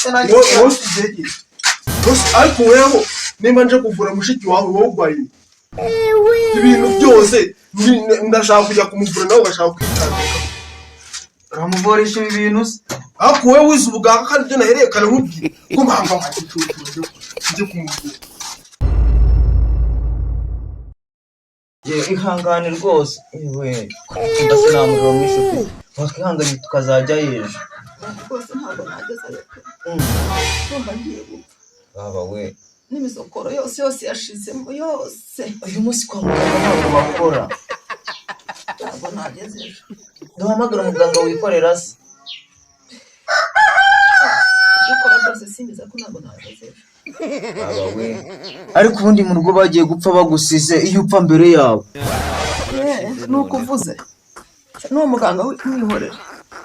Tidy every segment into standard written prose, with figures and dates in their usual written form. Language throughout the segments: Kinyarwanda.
Se nanjye Wowe ugiye ariko weho nimba nje kuvura mushiki wawe, wowe urwaye ibintu byose, ndashaka kujya kumuvura nawe ugashaka kwitambika. Uramuvurisha ibi bintu se? Ariko wowe wize ubuganga, kandi ibyo nahereye kare nkubwira ko mpamvu nkagicucu njye kumuvura. Ye, ihangane rwose. Ewe, kumva se nta muriro mwinshi ufite, wakwihanganye tukazajyayo ejo. Rwose ntabwo nagezeyo pe. Ndumva ngiye gupfa. Baba we! N'imisokoro yose yose yashizemo yose. Uyu munsi kwa muganga ntabwo bakora. Ntabwo nageze ejo. Duhamagara umuganga wikorera se? Ibyo ukora byose simbiza ko ntabwo nageze ejo. Baba we, ariko ubundi mu rugo bagiye gupfa bagusize, iyo upfa mbere yabo. Ni uko uvuze n'uwo muganga mwihorera,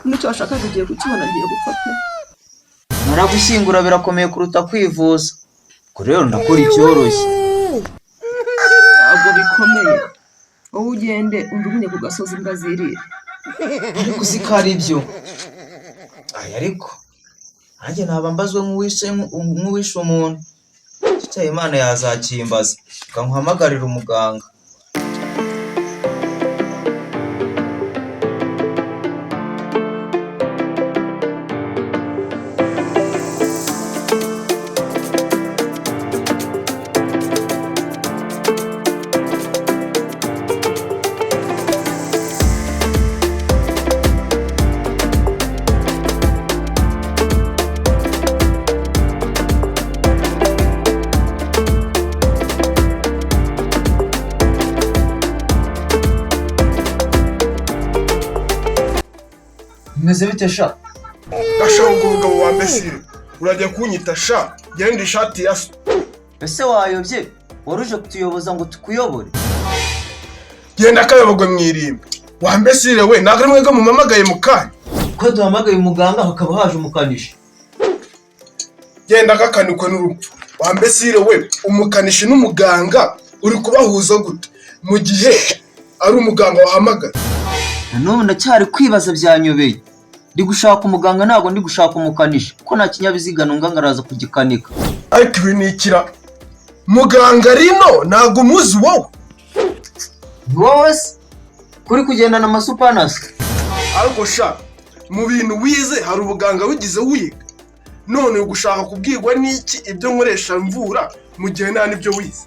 n'icyo washakaga ugiye kukibona. Ngiye gupfa pe. Naragushyingura birakomeye kuruta kwivuza, ubwo rero ndakora icyoroshye. Ntabwo bikomeye, wowe ugende unjugunye ku gasozi imbwa zirira. Ariko uzi ko ari byo? Aya, ariko nanjye naba mbazwe nk'uwishe umuntu. Icyo Imana yazakimbaza. Reka nkuhamagarire umuganga. Bimeze bite sha? Gashaka ubwo mugabo wa mbesire, urajya kunyita sha? Genda ishati ya so. Ese wayobye? Wari uje kutuyoboza ngo tukuyobore? Genda akayobogwe mu irimbi, wa mbesire we. Ntabwo ari mwebwe mumamagaye mu kanya? Ko duhamagaye umuganga hakaba haje umukanishi? Genda gakanikwe n'urupfu, wa mbesire we. Umukanishi n'umuganga uri kubahuza gute mu gihe ari umuganga wahamagaye? Na n'ubu ndacyari kwibaza, byanyobeye. Ndi gushaka umuganga, ntabwo ndi gushaka umukanishi, kuko nta kinyabiziga nunga ngo araza kugikanika. Ariko ibi ni ikira muganga rino ntabwo umuzi wowe. Ni wowe se kuri kugendana amasupanasi? Ariko sha, mu bintu wize hari ubuganga wigize wiga? None uri gushaka kubwirwa n'iki ibyo nkoresha mvura mu gihe nta n'ibyo wize?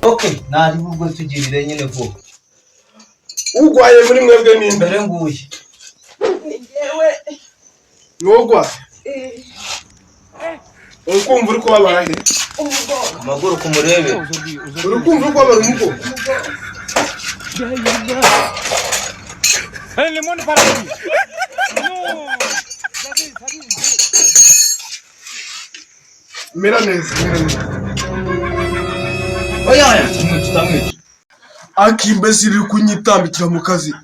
Ok, ntari ubwo, tugirire nyine vuba. Urwaye muri mwebwe ninde? Mbere nguye. Ni njyewe. Ni wowe urwaye? Uri kumva uri kubabara he? Umugongo. Amaguru kumurebe. Uri kumva uri kubabara umugongo? El limón para ti. No. Mera neza, mera neza. Oya oya, tumwica, utamwica. Akimbesi iri kunyitambikira mu kazi.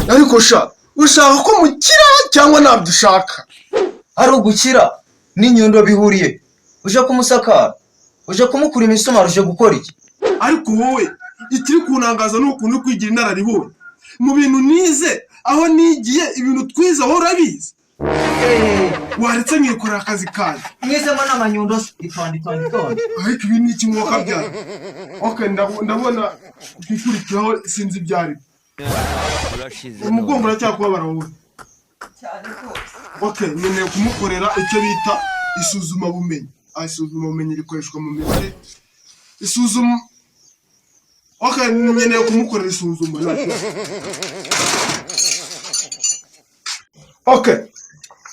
Ariko sha, ushaka ko mukira cyangwa ntabyo ushaka? Ari ugukira n'inyundo bihuriye? Uje kumusakara, uje kumukura imisumari, uje gukora iki? Ariko wowe ikiri kunangaza ni ukuntu uri kwigira inararibonye mu bintu nize, aho nigiye ibintu twize wowe urabizi. Waretse nkikorera akazi kanjye. Mwizemo n'amanyundo se? Itonde, itonde, itonde. Ariko ibi ni iki mwuka byanyu? Ok, ndabona gukurikiraho sinzi ibyo ari byo. Umugongo uracyakubabara wowe? Cyane rwose. Ok, nkeneye kumukorera icyo bita isuzumabumenyi. Ah, isuzumabumenyi rikoreshwa mu mibare, isuzuma. Ok, nkeneye kumukorera isuzuma, nta kibazo. Ok,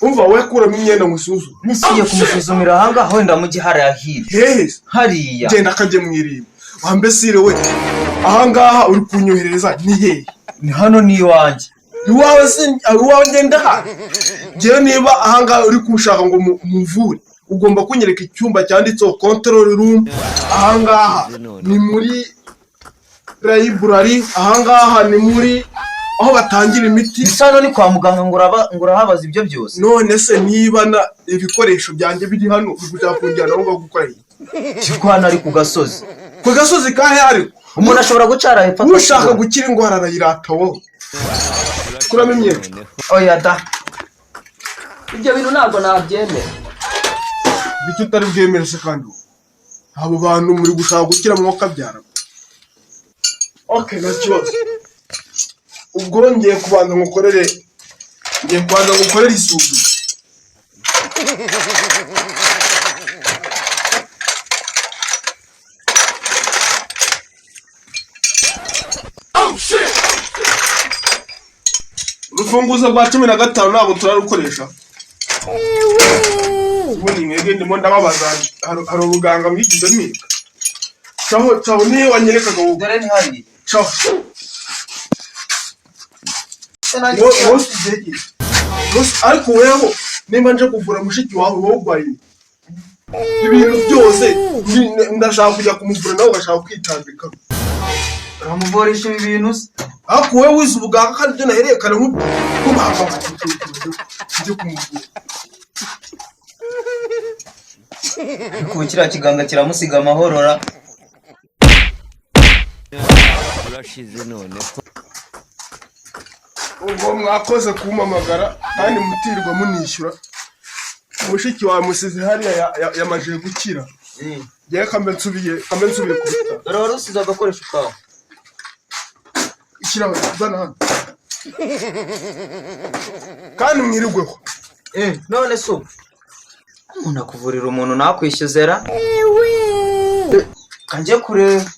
umva we, kuramo imyenda ngusuzume. Nisigiye kumusuzumira ahangaha? Wenda mujye hariya hirya. Hehe se? Hariya. Genda akajya mu irimbi, wa mbesire we. Ahangaha uri kunyohereza ni hehe? Ni hano, ni iwanjye. Iwawe se? Iwawe ngenda hano ngewe? Niba ahangaha uri kushaka ngo muvure, ugomba kunyereka icyumba cyanditseho control room. Ahangaha ni muri library, ahangaha ni muri aho batangira imiti. Bisa hano ni kwa muganga, ngo ngo urahabaza ibyo byose? None se niba na ibikoresho byanjye biri hano, uri gushaka kunjyana aho ngaho gukora iki? Siko hano ari ku gasozi. Ku gasozi kahe ariko? Umuntu ashobora gucara hepfo Ushaka akakubona. gukira indwara arayirata. Wowe kuramo imyenda. Oya da. Ibyo bintu ntabwo nabyemera. Icyo utari bwemere se kandi wowe? Abo bantu muri gushaka gukira mwuka byara. Okay, nta kibazo. Ubwo ngiye kubanza ngukorere isuzuma. Urufunguzo rwa 15 ntabwo turarukoresha. Ubundi mwebwe ndimo ndababaza, hari ubuganga mwigize mwiga? Caho, caho, niyo wanyerekaga wowe. Dore ni hariya. Caho. Se nanjye Wowe ariko weho nimba nje kuvura mushiki wawe, wowe urwaye ibintu byose, ndashaka kujya kumuvura nawe ugashaka kwitambika. Uramuvurisha ibi bintu se? Ariko wowe wize ubuganga, kandi ibyo nahereye kare nk'ubaga njye kumuvura. Ariko ubu kiriya kiganga kiramusiga amahorora. Urashize noneho. Ubwo mwakoze kumpamagara kandi mutirwa munishyura. Mushiki wawe musize hariya yamajije gukira. Ngewe kambe nsubiye ku bitaro. Dore wari usize agakoresho kawe. Ishyira zana hano kandi mwirirweho. None se ubu umuntu akuvurira umuntu nakwishyuzera? Kanjye kureba.